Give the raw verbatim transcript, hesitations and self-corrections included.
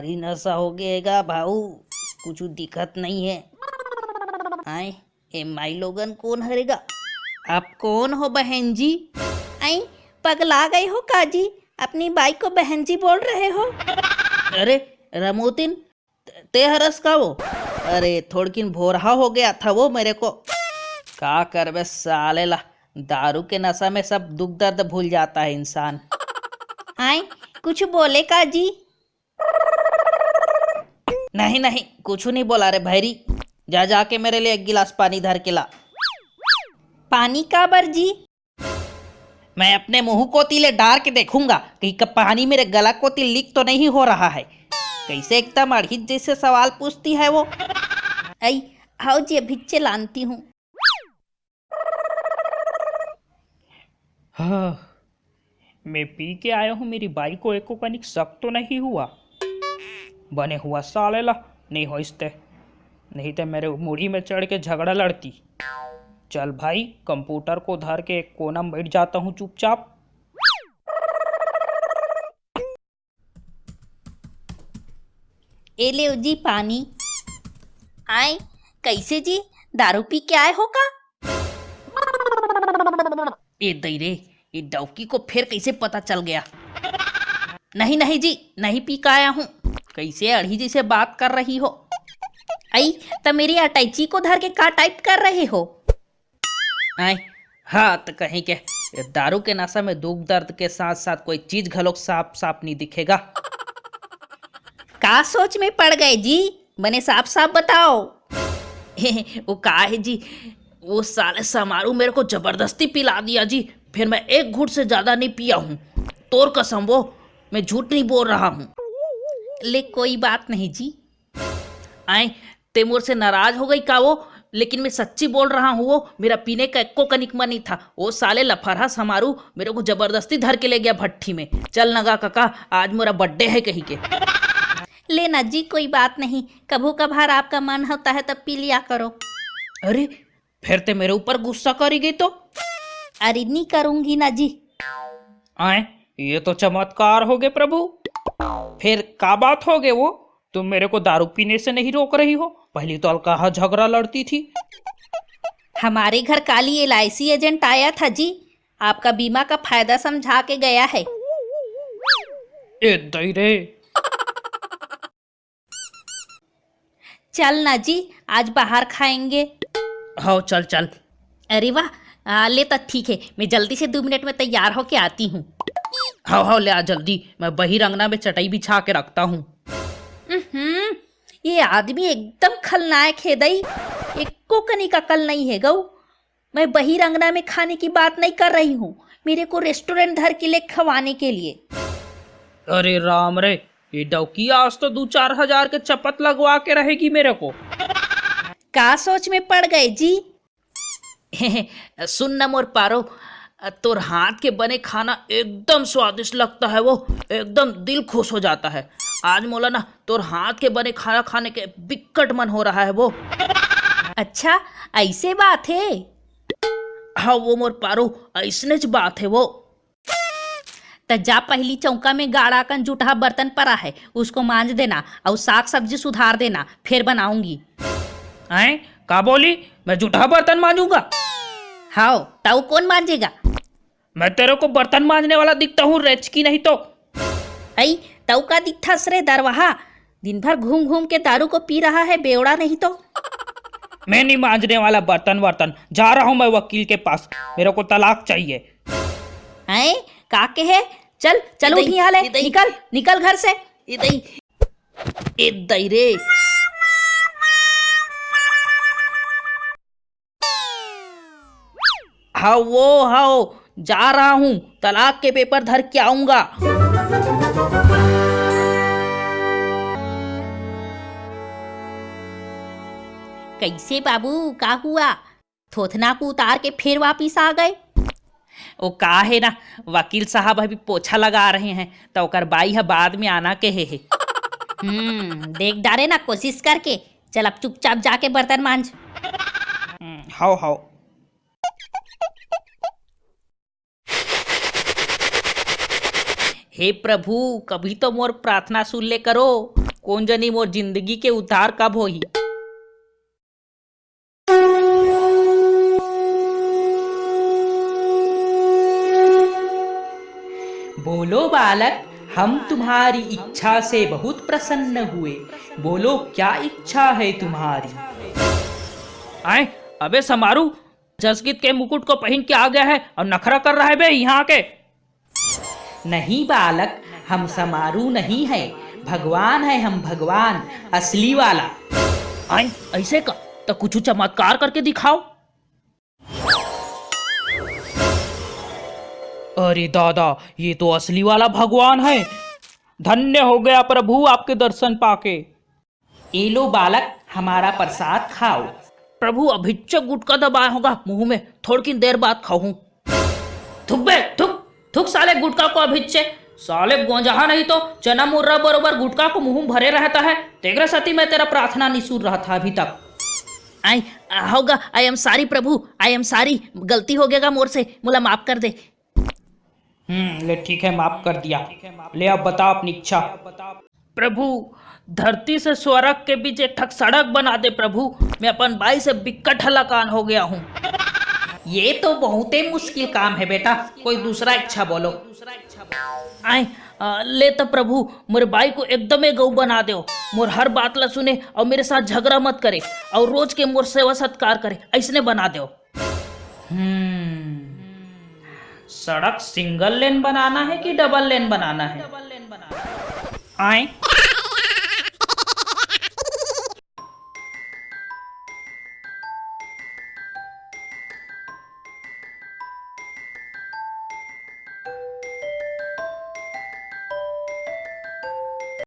ई नशा हो गए गा भाऊ, कुछ दिखत नहीं है। आए, ए माई लोगन कौन हरेगा? आप कौन हो बहन जी? आई, पगला गए हो का जी? अपनी बाई को बहन जी बोल रहे हो? अरे रमोतिन, ते हरस का वो? अरे थोड़किन भोरहा हो गया था वो मेरे को। का करबे साले ला, दारू के नशा में सब दुख दर्द भूल जाता है इंसान। आए, कुछ बोले का जी? नहीं नहीं, कुछ नहीं बोला रे भैरी। जा, जाके मेरे लिए एक गिलास पानी धर के ला। पानी का बर जी? मैं अपने मुंह कोती ले डार के देखूंगा कि क-, पानी मेरे गला कोती लीक तो नहीं हो रहा है। कैसे एकदम अड़हित जैसे सवाल पूछती है वो। आई, हाओ जी, अभी लानती हूँ। हाँ, मैं पी के आया हूँ, मेरी बाई को एको कनिक शक तो नहीं हुआ? बने हुआ साले ला, नहीं होइस ते, नहीं ते मेरे मुड़ी में चढ़ के झगड़ा लड़ती। चल भाई, कंप्यूटर को धर के एक कोना में बैठ जाता हूँ चुपचाप। ए लेव जी पानी। आय, कैसे जी, दारू पी के आए हो का? ए दई रे, ये डौकी को फिर कैसे पता चल गया? नहीं नहीं जी, नहीं पी के आया हूँ। कैसे अड़ही जैसे बात कर रही हो? आई, त मेरी अटैची को धर के का टाइप कर रहे हो? आय, हाँ, त कहीं के, ये दारू के नशा में दुख दर्द के साथ साथ कोई चीज घलोक साफ साफ नहीं दिखेगा। का सोच में पड़ गए जी? बने साफ साफ बताओ। वो का है जी, वो साले समारू मेरे को जबरदस्ती पिला दिया जी, फिर मैं एक घूंट से ज्यादा नहीं पिया हूँ। तोर कसम वो, मैं झूठ नहीं बोल रहा हूँ। ले कोई बात नहीं जी। आय, ते मोर से नाराज हो गई का वो? लेकिन मैं सच्ची बोल रहा हूँ वो, मेरा पीने का एको कनिक मन नहीं था। वो साले लफरहा समारू मेरे को जबरदस्ती धर के ले गया भट्ठी में। चल नगा काका, आज मोरा बर्थडे है कही के। ले ना जी, कोई बात नहीं, कभू कभार आपका मन होता है तब पी लिया करो। अरे, फिर ते मेरे ऊपर गुस्सा करी गई तो? अरे, नहीं करूंगी ना जी। आय, ये तो चमत्कार हो गए प्रभु। फिर का बात हो गए वो? तुम मेरे को दारू पीने से नहीं रोक रही हो, पहले तो अलकाहा झगड़ा लड़ती थी। हमारे घर काली एल आई सी एजेंट आया था जी, आपका बीमा का फायदा समझा के गया है। ए दई रे। चल ना जी, आज बाहर खाएंगे। हाँ चल चल। अरे वाह, आ, ले तो ठीक है, मैं जल्दी से दो मिनट में तैयार होके आती हूँ। हाँ हाँ, ले आ जल्दी, मैं बहिर अंगना में चटाई बिछा के रखता हूँ। हम्म, ये आदमी एकदम खलनायक है दई, एको कनिक अकल नहीं है गऊ। मैं बहिर अंगना में खाने की बात नहीं कर रही हूँ, मेरे को रेस्टोरेंट धर के ले खवाने के लिए। अरे राम रे, ये डौकी आज तो दो चार हजार के चपत लगवा के रहेगी मेरे को। का सोच में पड़ गए जी? सुन न मोर पारो, तोर हाथ के बने खाना एकदम स्वादिष्ट लगता है वो, एकदम दिल खुश हो जाता है। आज मोला ना तोर हाथ के बने खाना खाने के बिक्कट मन हो रहा है वो। अच्छा, ऐसे बात है? हाँ वो मोर पारो, ऐसने च बात है वो। त जा, पहली चौका में गाड़ा कन जूठा बर्तन परा है, उसको मांज देना, अउ साग सब्जी सुधार देना, फिर बनाऊंगी। हैं? का बोली? मैं जूठा बर्तन मांजूंगा? हाओ, तऊ कौन मांजेगा? मैं तेरे को बर्तन मांजने वाला दिखता हूँ, रेचकी नहीं तो। अई, तऊ का दिखथस रे दरवाहा? दिन भर घूम घूम के दारू को पी रहा है, बेवड़ा नहीं तो। मैं नहीं मांजने वाला बर्तन वर्तन, जा रहा हूँ मैं वकील के पास, मेरे को तलाक चाहिए। हैं? का के है? चल, चल ए उठ दई, यहाँ ले, ए दई। निकल, निकल घर से। ए दई, ए दई रे। हाँ वो, हाँ वो, जा रहा हूँ, तलाक के पेपर धर के आऊंगा। कैसे बाबू, का हुआ? थोथना को उतार के फिर वापिस आ गए? वो का है ना, वकील साहब अभी पोछा लगा रहे हैं, तो ओकर बाई ह बाद में आना कहे है। हम्म, देख डारे ना कोशिश करके। चल अब चुपचाप जाके बर्तन मांज। हम्म, हाओ, हाओ। हे प्रभु, कभी तो मोर प्रार्थना सुन ले करो। कोन जनी मोर जिंदगी के उद्धार कब होही। बोलो बालक, हम तुम्हारी इच्छा से बहुत प्रसन्न हुए। बोलो, क्या इच्छा है तुम्हारी? आए, अबे समारू, जसगीत के मुकुट को पहिन के आ गया है अउ नखरा कर रहा है बे इहाँ आके। नहीं बालक, हम समारू नहीं है, भगवान है हम, भगवान, असली वाला। आए, अइसे का? त कुछु चमत्कार करके दिखाव। अरे दादा, ये तो असली वाला भगवान है। धन्य हो गया प्रभु आपके दर्शन पाके। ए लो बालक, हमारा प्रसाद खाव। प्रभु, अभिच्चे गुटका दबाए होगा मुंह में, थोड़किन देर बाद खाहूं। थुक बे, थुक, थुक साले गुटका को अभिच्चे। साले गोंजहा नहीं तो, चना मुर्रा बरोबर गुटका को मुंह में भरे रहता है। तेकरे सेती मैं तेरा प्रार्थना नहीं सुन रहा था अभी तक। आई, होगा, I am sorry प्रभु, I am sorry, गलती हो गया मोर से, मोला माफ कर दे। हम्म, ले ठीक है, माफ कर दिया। ले अब बता अपनी इच्छा। प्रभु, धरती से स्वर्ग के बीच एक ठक सड़क बना दे प्रभु, मैं अपन बाई से बिकट हलाकान हो गया हूँ। ये तो बहुते मुश्किल काम है बेटा, कोई दूसरा इच्छा बोलो। आए, अ, ले त प्रभु, मोर बाई को एकदमे गऊ बना देव, मोर हर बात ला सुने अउ मेरे साथ झगड़ा मत करे अउ रोज के मोर सेवा सत्कार करे, अइसने बना देव। हम्म, सड़क सिंगल लेन बनाना है कि डबल लेन बनाना है? आए,